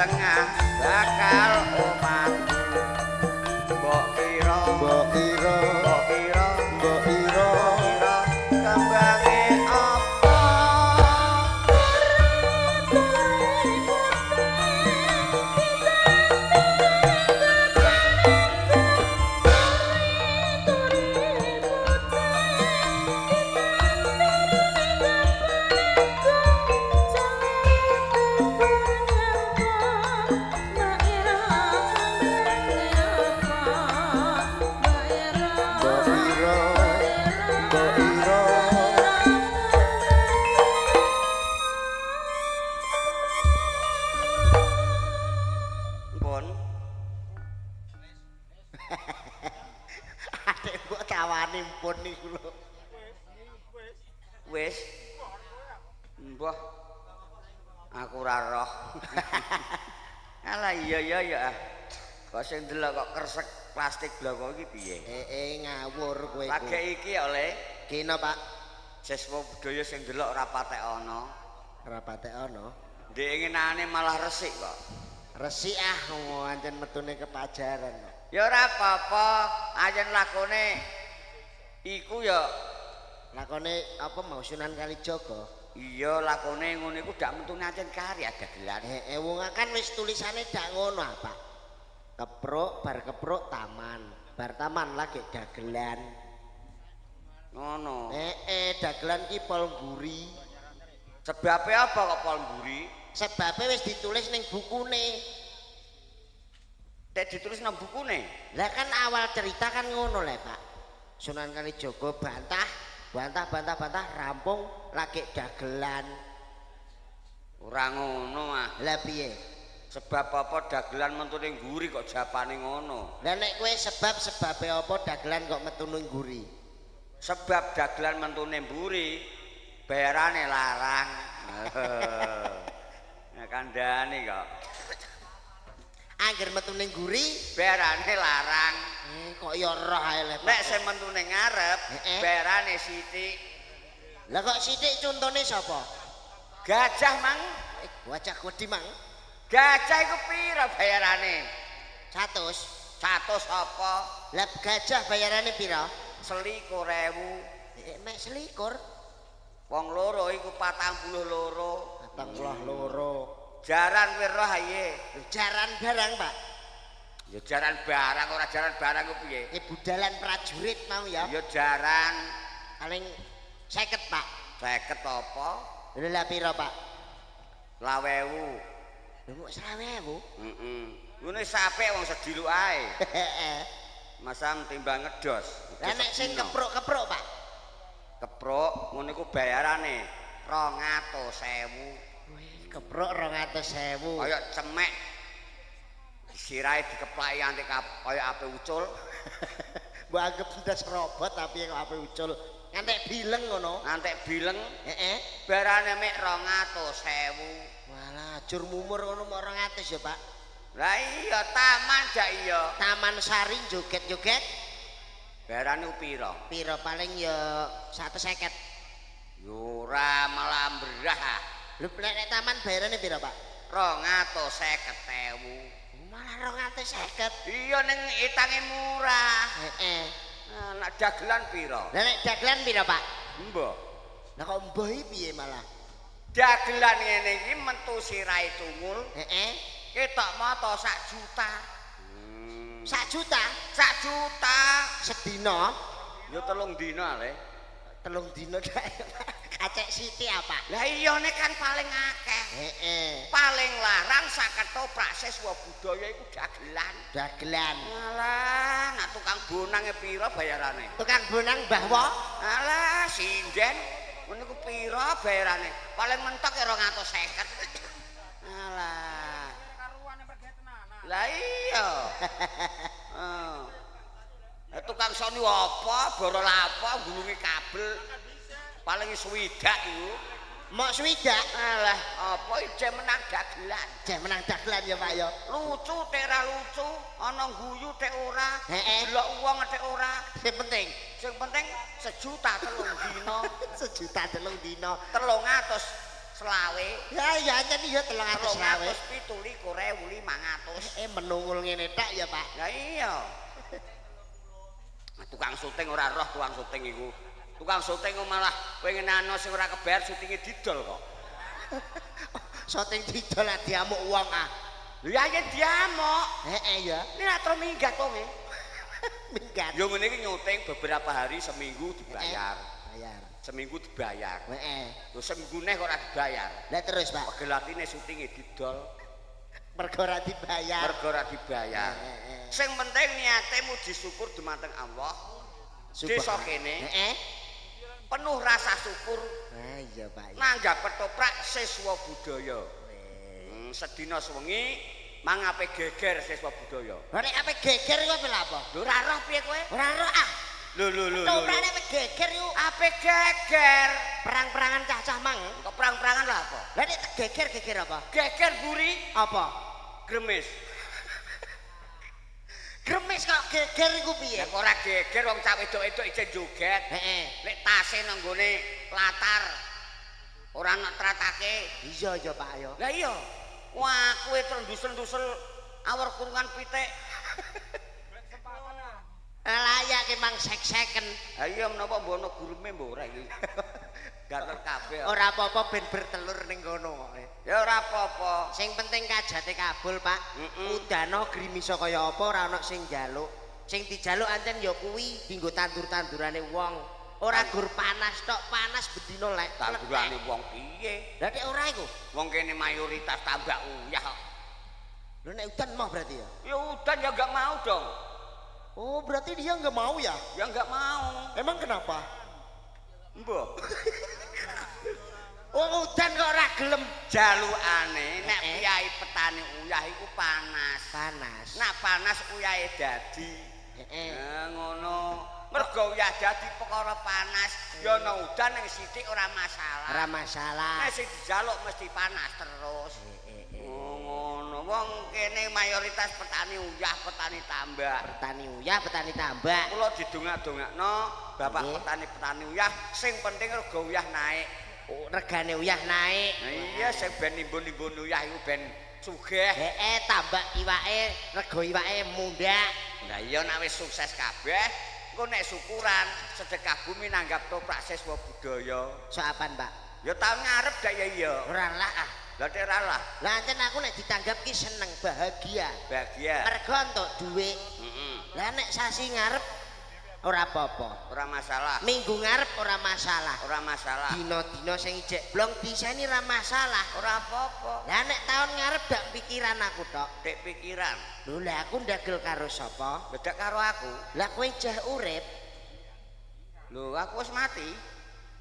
Tengah bakal omahku. Mbok kira, Mbok ira, mbok kira, mbok ira, mbok kira kembange apa? Mbok ira, mbok ira. Pun. Adek mbok tawani pun niku lho. Wis. Mbah. Aku ora roh. Alah iya iya ya. Kok sing ndelok kok kresek plastik bloko iki piye? Ngawur kowe iku. Lagi iki oleh Kena, Pak. siswa budaya sing ndelok ora patek ana. Ora patek ana. Ndek malah resik kok. Resik ah ancen metune kepajaran. Ya ora apa-apa, ayen lakone iku ya Lakone apa mau Sunan Kalijaga? Iya lakone ngono iku dak metune ancen kari dagelan. Wong kan wis tulisane dak ngono ah, Pak. Kepruk bar kepruk taman, bar taman lagi dagelan. Ngono. Dagelan ki pol mburi. Sebabe apa kok pol mburi? Sebabe wis ditulis ning bukune. Nek ditulis nang bukune. Lah kan awal cerita kan ngono le, Pak. Sunan Kalijaga bantah, bantah, bantah, bantah, rampung lagi dagelan. Ora ngono ah. Lah piye? Sebab apa dagelan mentune mburi kok japane ngono? Lah nek kowe sebab sebabe apa dagelan kok metu ning mburi? Sebab dagelan mentune mburi bayarane larang. Nah kandhane kok. Angger metu ning mburi, Bayarane larang. Kok ya roh ae le. Pak. Nek sing mentune ngarep, bayarane sithik. Lah kok sithik contone sapa? Gajah mang, Gajah gedhi mang. Gajah iku pira bayarane? 100. 100 apa? Lah gajah bayarane pira? 21.000. Mek 21. Wong loro iku 42. 42. Jaran kowe roh aye. Jaran barang, Pak. Ya jaran barang ora jaran barang ku piye? Budalan prajurit mau ya. Ya jaran Paling 50, Pak. 50 apa? Lha pira, Pak? 20.000. Lho kok 20.000? Heeh. Ngene sapek wong sediluk ae. Heeh. Masa timbang ngedos. Lah nek sing kepruk-kepruk, Pak. Kepruk ngono iku bayarane 200.000. Wih, kepruk 200.000. Kaya cemek. Sirahe dikeplaki anti kaya ape ucul. Mbok anggep ndas robot tapi kok ape ucul. Ngantek bileng ngono. Ngantek bileng Heeh. bayarane mek 200.000. Walah, jur mumur ngono mok 200 ya, Pak. Lah iya taman jak iya. Taman Sari joget-joget Bayarane pira? pira paling ya 150. Yo ora malah mbrah. Lho nek taman bayarane pira, Pak? 250.000. Malah 250. Iya ning itange murah. Heeh. Nah, nek dagelan pira? Lah nek dagelan pira, Pak? Mbah. Lah kok mbah iki piye malah? Dagelan ngene iki metu sirahe cungul, Heeh. ketok mata sak juta. Sak juta Sak juta. sedina, Ya 3 dina le. 3 dina kacek sithik apa? Lah iya nek kan paling akeh. Heeh. Paling larang sak ketoprak siswa budaya iku dagelan. Dagelan. Alah, nak tukang bonange pira bayarane? Tukang bonang Mbah Wo. Alah, sinden ngono iku pira bayarane? Paling mentok ya 250. Alah. Lah iya. Heeh. Tukang soni apa, borol apa, gulungi kabel. Paling swidak iku. Mok swidak. Alah, apa ije menang dagelan. Jeh menang dagelan ya, Pak ya. Lucu tek ra lucu, ana guyu tek ora, Heeh. delok wong tek ora. Sing penting Sing penting 1 juta 3 dina, 1 juta 3 dina. 350. selawe. Ya ya ancen iya 325. 327.500. Menungul ngene tok ya, Pak. Lah iya. Tukang syuting ora roh tukang syuting iku. Tukang syuting kok malah kowe ngenano sing ora kebayar syutinge didol kok. Syuting didol lak diamuk wong ah. Lho ya yen diamuk. Heeh ya. Ini lak terus minggat wong e. Minggat. Ya ngene iki nyuting beberapa hari seminggu dibayar. Bayar. Seminggu dibayar. Heeh. Lho seminggu neh kok ora dibayar. Lah terus, Pak. Pegel atine syutinge didol. Mergo ora dibayar. Mergo ora dibayar. Heeh. Sing penting niate muji syukur dumateng Allah. Desa kene. Heeh. Penuh rasa syukur. Ah iya, Pak. Nanggap ketoprak siswa budaya. Sedina sewengi mangape geger siswa budaya. Lah nek ape geger iku ape lha apa? Lho ora roh piye kowe? Ora roh ah. Lho lho lho. Ketoprak nek ape geger iku ape geger? Perang-perangan cah-cah mang. Kok perang-perangan lha apa? Lah nek geger geger apa? Geger buri. Apa? Gremis. Gremis kok geger iku piye? Nek ora geger wong cah wedok-wedok ijek joget. Heeh. Nek tase nang nggone latar ora ana tratake. Iya ya Pak ya. Lah iya. Wah, kowe terendusel-ndusel awor kurungan pitik. Layak ki mang sek-seken. Ha iya menapa mbok ana gureme mbok ora iki. Gatel kabeh. Ora apa-apa ben bertelur ning kono kok. Ya ora apa-apa. Sing penting kajate kabul, Pak. Udana grimisa kaya apa ora ana sing njaluk. Sing dijaluk ancen ya kuwi dienggo tandur-tandurane wong. Ora gur panas tok, panas bendina lek. Tandurane wong piye? Lah nek ora iku. Wong kene mayoritas tambak uyah kok. Lho nek udan moh berarti ya? Ya udan ya enggak mau dong. Oh, berarti dia enggak mau ya? Ya enggak mau. Emang kenapa? Mbah. Wong udan kok ora gelem. Jalukane nek priyayi petani uyah iku panas. Panas. Nek panas uyahe dadi. Heeh. Ngono. Mergo uyah dadi perkara panas, ya ana udan ning sithik ora masalah. Ora masalah. Nek sing dijaluk mesti panas terus. Ngono. Wong kene mayoritas petani uyah, petani tambak. Petani uyah, petani tambak. Kula didongak-dongakno bapak petani-petani uyah sing penting rega uyah naik. Oh, regane uyah naik. Nah iya sing ben nimbun-nimbun uyah iku ben sugih. Heeh, tambak iwake, rega iwake mundhak. Lah iya nek wis sukses kabeh, engko nek syukuran sedekah bumi nanggap toprak siswa budaya. Sok apan, Pak? Ya taun ngarep dak ya iya. Ora lah ah. Lah nek ora lah. Lah ancen aku nek ditanggap ki seneng, bahagia. Bahagia. Mergo entuk dhuwit. Heeh. Lah nek sasi ngarep ora apa-apa. Ora masalah. Minggu ngarep ora masalah. Ora masalah. Dina-dina sing ijek blong diseni ora masalah. Ora apa-apa. Lah nek taun ngarep dak pikiran aku tok. Tek pikiran. Lho lah aku ndagel karo sapa? Bedak karo aku. Lah kowe jeh urip. Lho aku wis mati.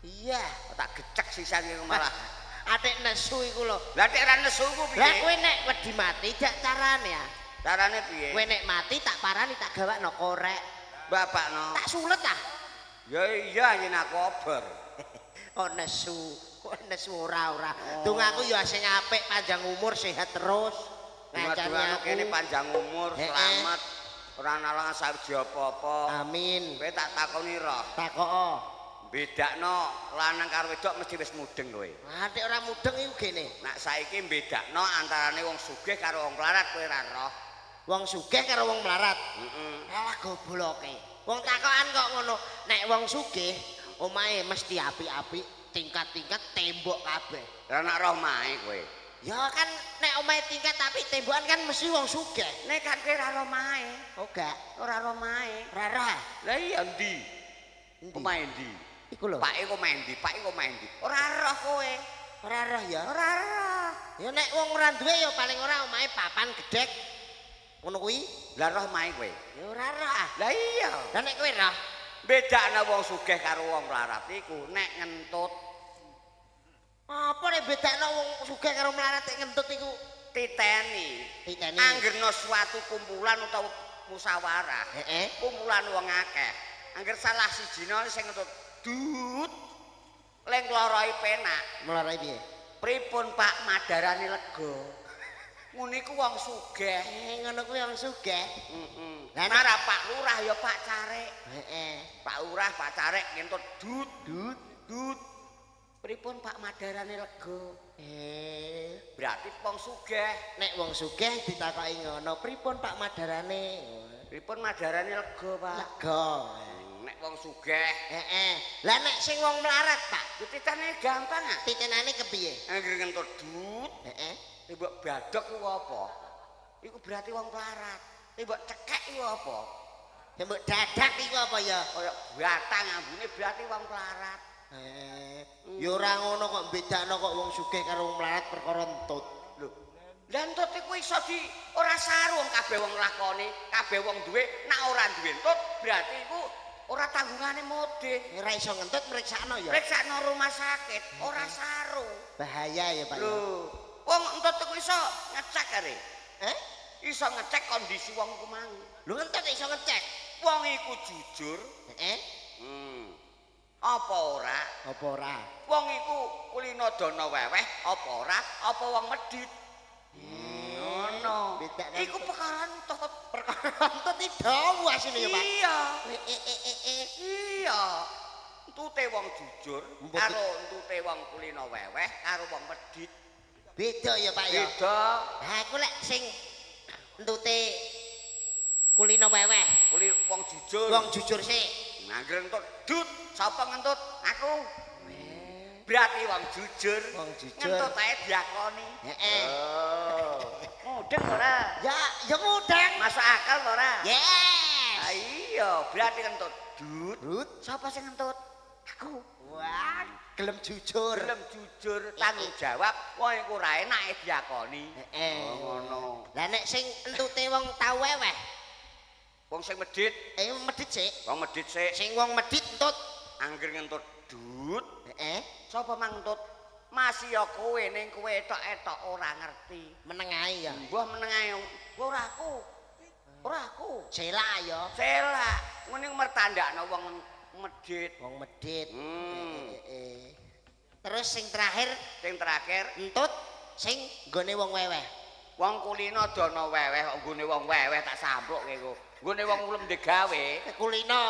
Iya. Tak gecek sisan iku malah. Atik nesu iku lho. Lah nek ora nesu iku piye? Lah kowe nek wedi mati dak carane ya. Carane piye? Kowe nek mati tak parani tak gawakno korek. Bapakno. Tak sulet ah. Ya iya yen aku ober. Oh nesu, kok nesu ora-ora. Oh. Dongaku ya sing apik panjang umur sehat terus. Ngancani aku kene panjang umur, selamat. Ora nalangan sawiji apa-apa. Amin. Kowe tak takoni roh. Takoko. Bedakno lanang karo wedok mesti wis mudeng kowe. Lah nek ora mudeng iku gene. Nek saiki bedakno antarane wong sugih karo wong melarat kowe ora roh. Wong sugih karo wong melarat. Heeh. Alah gobloke. Wong takokan kok ngono. Nek wong sugih omahe mesti apik-apik, tingkat-tingkat tembok kabeh. Lah nek roh mae kowe. Ya kan nek omahe tingkat apik tembokan kan mesti wong sugih. Nek kan kowe ora roh mae. Oh gak, ora roh mae. Ora roh. Lah iya endi? Omahe endi? Iku lho. Pake kok main ndi? Pake kok main ndi? Ora roh kowe. Ora roh ya. Ora roh. Ya nek wong ora duwe ya paling ora omahe papan gedhek. Ngono kuwi. Lah roh mae kowe. Ya ora roh ah. Lah iya. Lah nek kowe roh, bedakne wong sugih karo wong melarat iku nek ngentut. Apa nek bedakno wong sugih karo melarat nek ngentut iku? Titeni. Titeni. Anggerna suatu kumpulan utawa musyawarah. Heeh. Kumpulan wong akeh. Angger salah sijine sing ngentut dut leng nglaroi penak. Nglaroi piye? Pripun Pak madarane lega? Ngono iku wong sugih. Ngono kuwi wong sugih. Heeh. Lah nek Pak Lurah ya Pak Carek. Heeh. Pak Lurah Pak Carek ngentut dut dut dut. Pripun Pak Madarane lega? Eh, Berarti wong sugih. Nek wong sugih ditakoki ngono, pripun Pak Madarane? Pripun Madarane lega, Pak? Lega. Nek wong sugih, Heeh. Lah nek sing wong melarat, Pak, yo titane gampang ah. Titenane kepiye? Angger ngentut dut, Heeh. mbok badhok iku apa? Iku berarti wong melarat. Mbok cekek iku apa? Ya mbok dadak iku apa ya? Kaya batang ambune berarti wong melarat. Eh, ya ora ngono kok bedakno kok wong sugih karo wong melarat perkara entut. Lho, lah entut iku iso di ora saru wong kabeh wong nglakoni, kabeh wong duwe, nek ora duwe entut berarti iku ora tanggungane modin. Ora iso ngentut mriksakno ya. Priksakno rumah sakit, ora saru. Bahaya ya, Pak. Ya. Lho, wong entut iku iso ngecek are. Eh? Iso ngecek kondisi wong iku mang. Lho, ngentut iso ngecek. Wong iku jujur, Heeh. Apa ora? Apa ora? Wong iku kulino dana weweh apa ora? Apa wong medhit? Ngono. Bedakno Iku entut. perkara entut. Perkara entut iki dawa asline ya, Pak. Iya. Eh eh eh eh, eh. Iya. Entute wong jujur Mbok karo entute wong kulino weweh karo wong medhit. Beda ya, Pak ya. Beda. Ha aku lek sing entute kulino weweh, Kuli wong jujur. Wong jujur sik. Ngangger entut dut, sapa ngentut? Aku. Berarti wong jujur. Wong jujur. Ngentut ae diakoni. Heeh. Oh. Mudeng ora? Ya, ya mudeng. Masuk akal ora? Yes. Ah iya, berarti ngentut dut. Rut. Sapa sing ngentut? Aku. Wah, gelem jujur. Gelem jujur, tanggung jawab, wong iku ora enake diakoni. Heeh. Oh, ngono. Lah nek sing entute wong tau weweh, Wong sing medhit, eh medhit sik. Wong medhit sik, Sing wong medhit entut. Angger ngentut dut, Heeh. sapa mang ngentut? Masih ya kowe ning kowe etok-etok ora ngerti. Meneng ae ya. Mbah meneng ae. Ora aku. Ora aku. Selak ya. Selak. Ngene mertandakno wong medhit. Wong medhit. Hmm. Eh. Terus sing terakhir Sing terakhir entut sing nggone wong weweh. Wong kulino dana weweh kok nggone wong weweh tak sampluk iku. Nggone wong ulem digawe, Kulino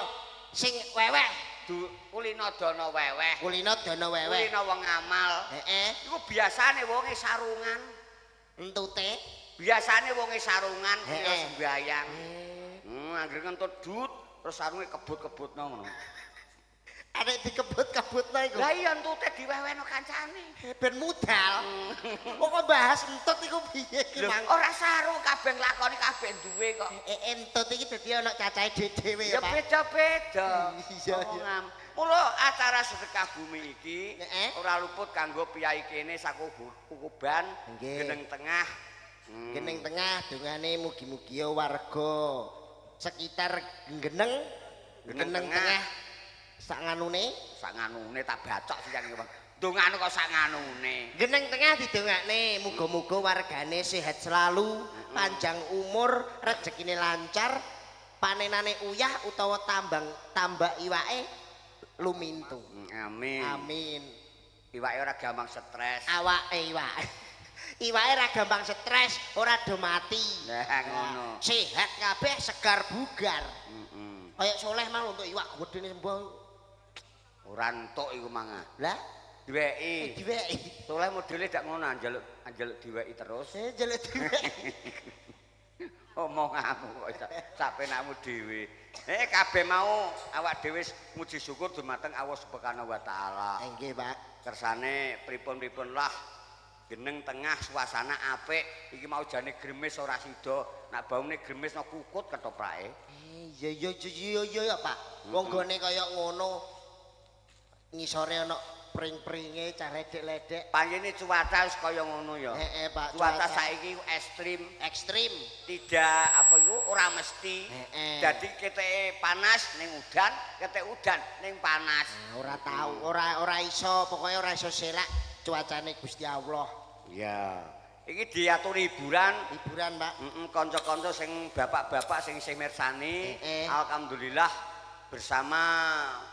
sing weweh, du kulino dana weweh. Kulino dana weweh. Kulino wong amal. Heeh. Iku biasane wonge sarungan. Entute Biasane wonge sarungan kaya sembayang. Anggere ngentut dut terus sarunge kebut-kebutno ngono. Arek dikebut-kebutno iku. Lah iya entute diwewehno kancane. Ben mudal. Kok bahas entut iku piye iki, Lho, Mang? ora saru kabeh nglakoni kabeh duwe kok. Eh, entut iki dadi ana cacahe dhewe Ya ya, Pak. beda-beda. Iya, iya. Mula acara sedekah bumi iki ora luput kanggo piyai kene sakuban Geneng Tengah. Geneng Tengah dongane mugi-mugi warga sekitar Geneng Geneng Geneng Tengah. Tengah sak nganune Sak nganune tak bacok siang iki, Bang. Dongane kok sak nganune. Geneng Tengah didongakne muga-muga wargane sehat selalu, panjang umur, rezekine lancar, panenane uyah utawa tambang tambak iwake lumintu. Amin. Amin. Iwake ora gampang stres. Awake iwak. Iwake ora gampang stres, ora do mati. Lah ngono. Sehat kabeh, segar bugar. Heeh. Kayak soleh mau untuk iwak gedene sembah. Ora entuk iku mangah. Lah, Diweki. diweki. Soleh modele dak ngono njaluk njaluk diweki terus. Eh, njaluk diweki. Omonganmu kok iso sak penakmu dhewe. Eh kabeh mau awak dhewe muji syukur dumateng Allah Subhanahu wa taala. Nggih, Pak. Kersane pripun-pripun lah Geneng Tengah suasana apik. Iki mau jane gremes ora sida. Nak baune gremes no kukut ketoprake. Eh, iya iya iya iya ya, Pak. Wong gone kaya ngono. Ngisore ana pring-pringe cah ledek-ledek. Panjene cuaca wis kaya ngono ya. Heeh, Pak. Cuaca saiki ekstrim, Ekstrim. Tidak apa iku ora mesti. Heeh. Dadi keteke panas ning udan, ketek udan ning panas. Nah, ora tau, ora ora iso, pokoke ora iso selak cuacane Gusti Allah. Iya. Iki diaturi hiburan. Hiburan, Pak. Heeh, kanca-kanca sing bapak-bapak sing isih mirsani, Heeh. alhamdulillah bersama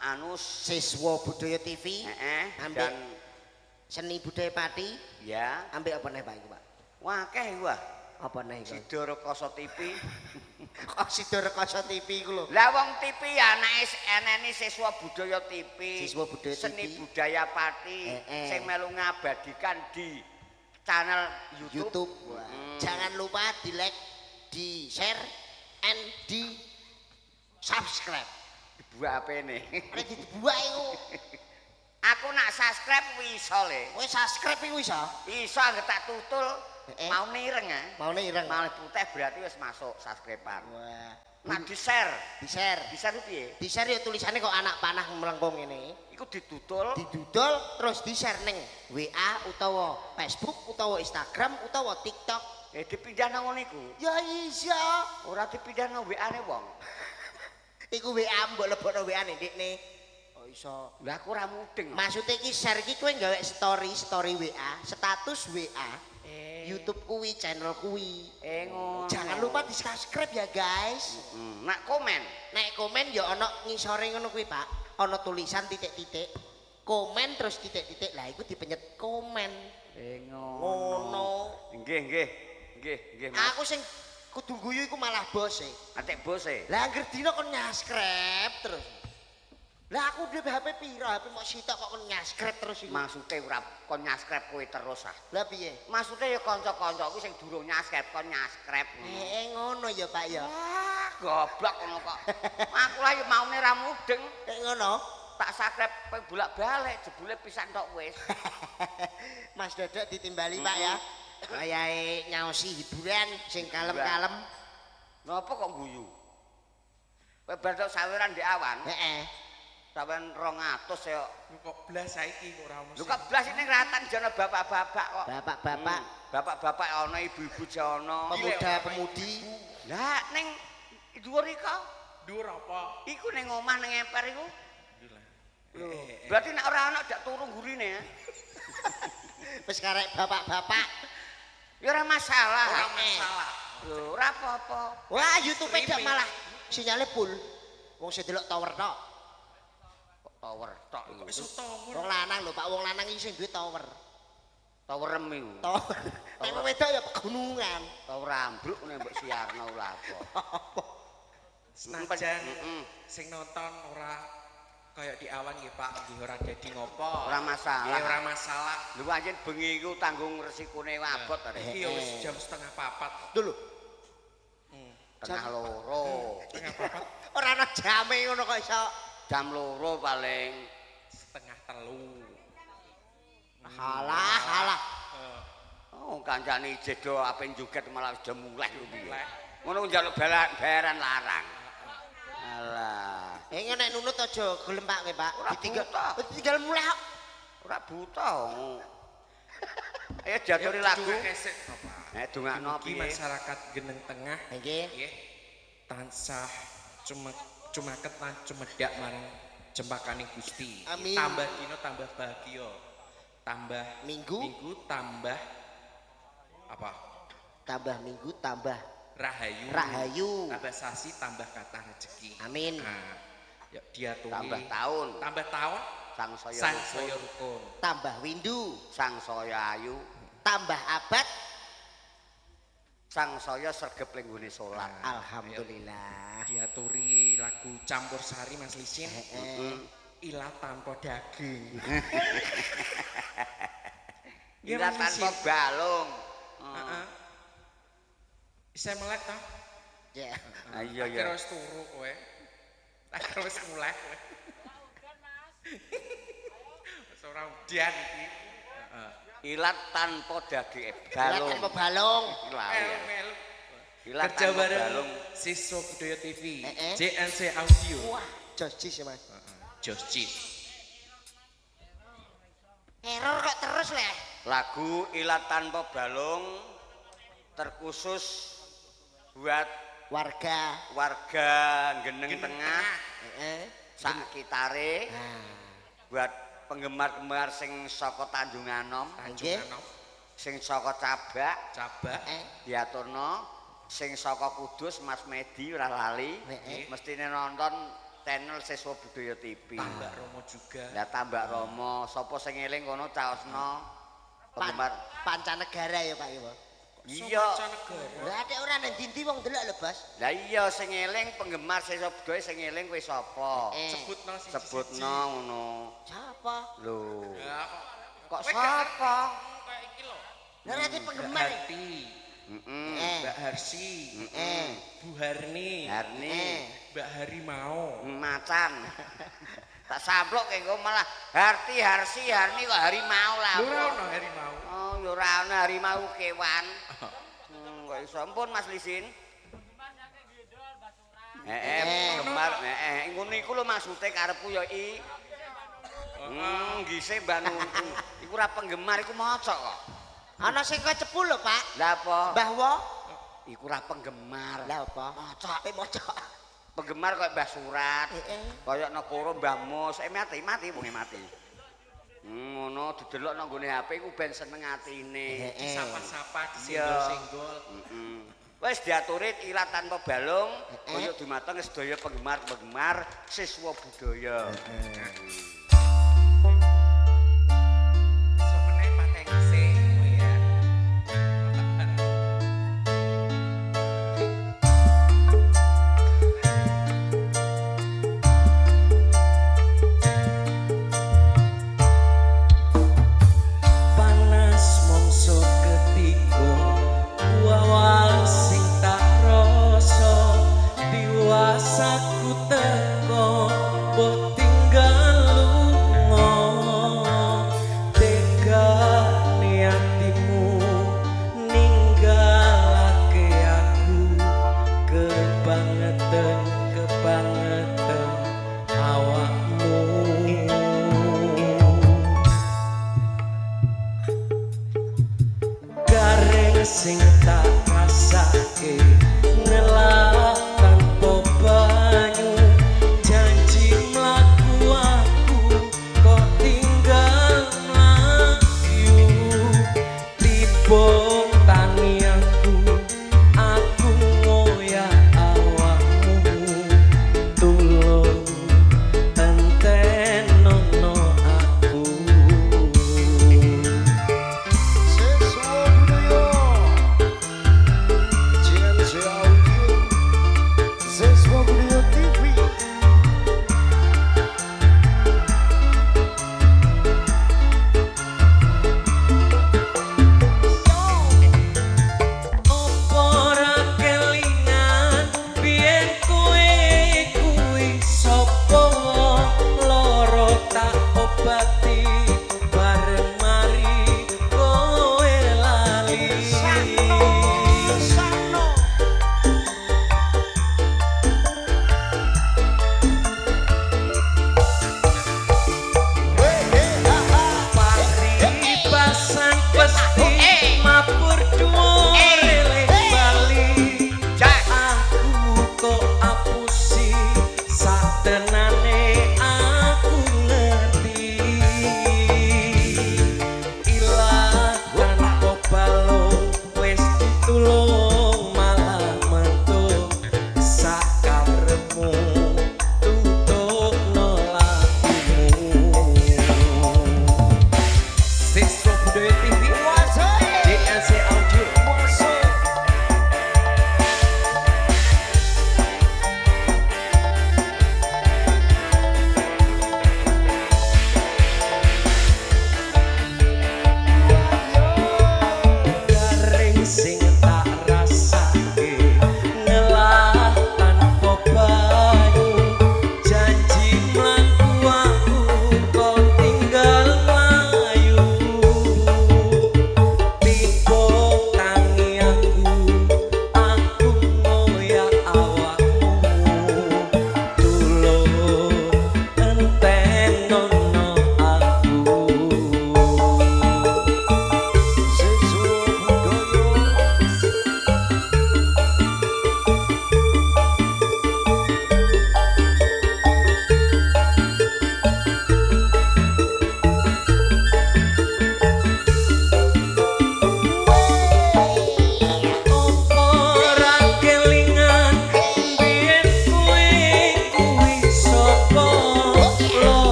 Anus Siswa Budaya TV, heeh, ambek dan Seni Budaya Pati, ya ambek apa neh, Pak iku, Pak? wakeh iku ah. Apa neh iku? Sido Rekoso TV. Kok sida rekoso TV iku lho. Lah wong TV anake enene Siswa Budaya TV. Siswa Budaya Seni TV. Budaya Pati sing melu ngabadikan di channel YouTube. YouTube. Wah. Jangan lupa di like, di share, and di subscribe. Dibuat apene? Nek dibuak iku. Aku nak subscribe kuwi iso le. Kowe subscribe iku iso? Iso anggere tak tutul mau nireng ah. Maune ireng. Malah putih berarti wis masuk subscribe-an. Wah. Nak di-share, Di share. di-share ku piye? Di share ya tulisannya kok anak panah melengkung ngene. Iku ditutul. Didudol terus di share ning WA utawa Facebook utawa Instagram utawa TikTok. Dipindah nang ngono iku. Ya iya. Ora dipindah nang WA-ne wong. Iku WA mbok lebokno WA-ne ndikne. Oh iso. Lah aku ora mudeng. Maksudnya iki share iki kowe gawe story WA, status WA, YouTube kuwi, channel kuwi. Ngono. Jangan lupa di-subscribe ya guys. Nak komen. Nek komen ya ana ngisore ngono kuwi, Pak. Ana tulisan titik-titik. Komen terus titik-titik. Lah iku dipenyet komen. Ngono. Nggih, nggih. Nggih, nggih Mas. Aku sing kudu guyu iku malah bose. Atik bose. Lah angger dina kon nyaskrep terus. Lah aku duwe HP pira? HP mok sitok kok kon nyaskrep terus iku. Maksude ora kon nyaskrep kowe terus ah. Lah piye? Maksude ya kanca-kancaku sing durung nyaskrep kon nyaskrep. Ngono ya Pak ya. Wah, goblok ngono kok. Aku lah ya maune ra mudeng. Ngono. Tak subscribe kowe bolak-balik jebule pisan tok wis. Mas Dodok ditimbali Pak ya. Wayahe nyaosi hiburan sing kalem-kalem. Napa kok guyu? Kowe bar tok saweran ndek awan. Heeh. Saweran 200 ya. Kok blas saiki kok ora ono. Lho kok blas ning ratan jono bapak-bapak kok. Bapak-bapak, Bapak-bapak ana, ibu-ibu jono. pemuda-pemudi. Lah ning dhuwur iko, Dhuwur apa? iku ning omah ning emper iku. Lho. Berarti nek ora ana dak turu nggurine ya. Wis karek bapak-bapak. Ya ora masalah. Ora masalah. Lho, ora apa-apa. Wah, YouTube dak malah sinyale full. Wong sing delok tower tok. Kok tower tok iku. Kok iso tower? Wong lanang lho, Pak, wong lanang iki sing duwe tower. Towerem iku. Tower. Nek wong wedok ya pegunungan. Tower ambruk nek mbok siarno lha apa. Senajan sing nonton ora kaya di awan nggih Pak, nggih ora dadi ngopo. Ora masalah. Nggih ora masalah. Lho anjen bengi iku tanggung resikone abot ta. Iki ya wis jam 3:30. Lho lho, Tengah loro. 3:30. Ora ana jame ngono kok iso. Jam 2 paling. 2:30. Halah, halah. Oh, kancane jedo ape joget malah wis do mulih lho piye. Mulih. Ngono njaluk bayaran larang. Alah. Nek nunut aja gelem Pak kowe, Pak. Ora Ditinggal buta. Ditinggal mulih kok. Ora buta. Ayo diaturi lagu. Dungake sik to, Pak. Dongakno Mugi piye? masyarakat Geneng Tengah Nggih. nggih tansah cumaket lan cumedhak marang cempakaning Gusti. Amin. Tambah dina tambah bahagia. Tambah Minggu. minggu tambah apa? Tambah minggu tambah Rahayu. Rahayu. Tambah sasi tambah kata rezeki. Amin. Nah, ya diaturi. Tambah tahun. Tambah tahun Sang saya sang rukun, saya rukun. Tambah windu, sang saya ayu, tambah abad. sang saya sregep lenggone salat. Alhamdulillah. Diaturi lagu campur sari Mas Lisin. Ilat tanpa daging. Nggih, Ilat Mas tanpa Lisin. balung. Heeh. Bisa melek ta? Ya. Ah, iya Tak kira iya. wis turu kowe. Tak kira wis mulih kowe. Wis ora udan iki. Heeh. Ilat tanpa daging Ilat balung. tanpa balung. Lali ya. Melu. Ilat Kerja tanpa bareng balung. Siswa Budaya TV, JNC Audio. Wah, jos jis ya, Mas. Heeh, Jos Cis. Error kok terus leh. Lagu Ilat Tanpa Balung terkhusus buat Warga. warga Geneng Tengah Heeh. sak kitare, Nah, buat penggemar-penggemar sing saka Tanjung Anom, Tanjung Nggih. Anom, sing saka Cabak, Cabak, diaturno, sing saka Kudus Mas Medi ora lali, Heeh. mestine nonton channel Siswa Budaya TV. Tambak Romo juga. Lah Tambak Romo, sapa sing eling kono caosno penggemar Pancanegara ya Pak ya. Iya. Mancanegara. Lah nek ora nang ndi wong delok lho, Bos. Lah iya sing eling penggemar siswa budaya sing eling kowe sapa? Sebutno siji. Sebutno ngono. Sapa? Lho. Ya Kok sapa? Kayak iki lho. Lah ora penggemar. Mbak Harti, Heeh. Mbak Harsi, Bu Harni, Harni. Mbak Harimau. Macan. Tak samplok engko malah Harti Harsi Harni kok harimau lah. Lho ora ono harimau. Oh, ya ora ono harimau kewan. Kok iso ampun Mas Lisin. Heeh, penggemar, heeh, ngono iku lho maksude karepku ya i. Nggise Mbak Nuntu. Iku ora penggemar iku maca kok. Ana sing kecepu lho, Pak. Lah apa? Mbah Wo. Iku ora penggemar. Lah apa? Maca. Maca. Penggemar koyo Mbah Surat. Heeh. Kaya negara Mbah Mus, mati mati wonge mati. Ngono didelok nang nggone HP iku ben seneng atine. Disapa-sapa, disenggol-senggol. Heeh. Wis diaturi ilat tanpa balung, kaya dumateng sedaya penggemar-penggemar siswa budaya. Sopene pateni sik ngono ya. Panas mongso ketiga wawas sing tak rasa diwasaku teko mbok tinggal.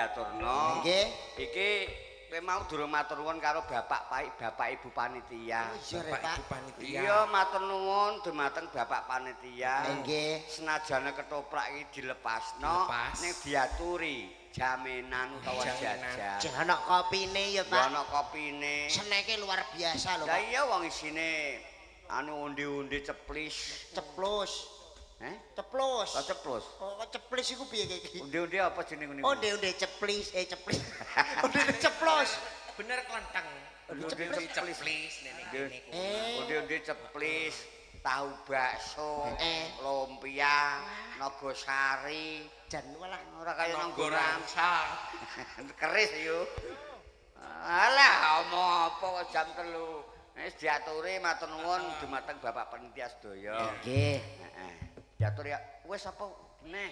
diaturno. Nggih. Iki kowe mau durung matur nuwun karo Bapak Pai, Bapak Ibu panitia. Oh iya rek, Bapak Pak. Ibu panitia. Iya, matur nuwun dumateng Bapak panitia. Nggih. Senajana ketoprak iki dilepasno Dilepas. ning diaturi jaminan utawa Jaminan. jajan. Jeng ana kopine ya, Ya Pak. ana kopine. Seneke luar biasa lho, Lah Pak. iya wong isine anu undi-undi ceplis. Ceplos. Eh? Ceplos. Kok ceplos? Oh, kok ceplis iku piye iki? Undi-undi apa jenenge niku? Onde-onde ceplis, eh ceplis. Undi ceplos. Bener klenteng. Undi-undi ceplis. Ceplis nene kene kuwi. Eh. Undi-undi ceplis, tahu bakso, Eh. lumpia, nogosari. Jan walah. Ora kaya nang Nonggo gorang. rangsa. Keris yo. Alah omong apa kok jam 3. Wis diaturi matur nuwun dumateng Bapak panitia sedaya. Nggih. Heeh. Diatur ya. Wis apa neh?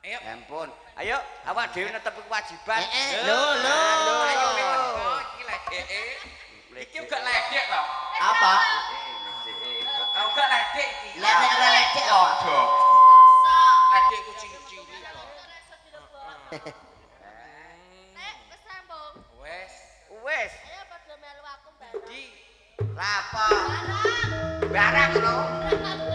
Ayo. Ampun. Ayo awak dhewe netepi kewajiban. Eh, lho, lho. Ayo teko iki ledeke. Iki uga ledek to. Apa? Ah uga ledek iki. Lah nek ora ledek apa? Padha. Ledek ku cilik-cilik kok. Nek wis rampung. Wes. Wis. Ayo padha melu aku bareng. Di Lapo? Bareng. Barang ngono.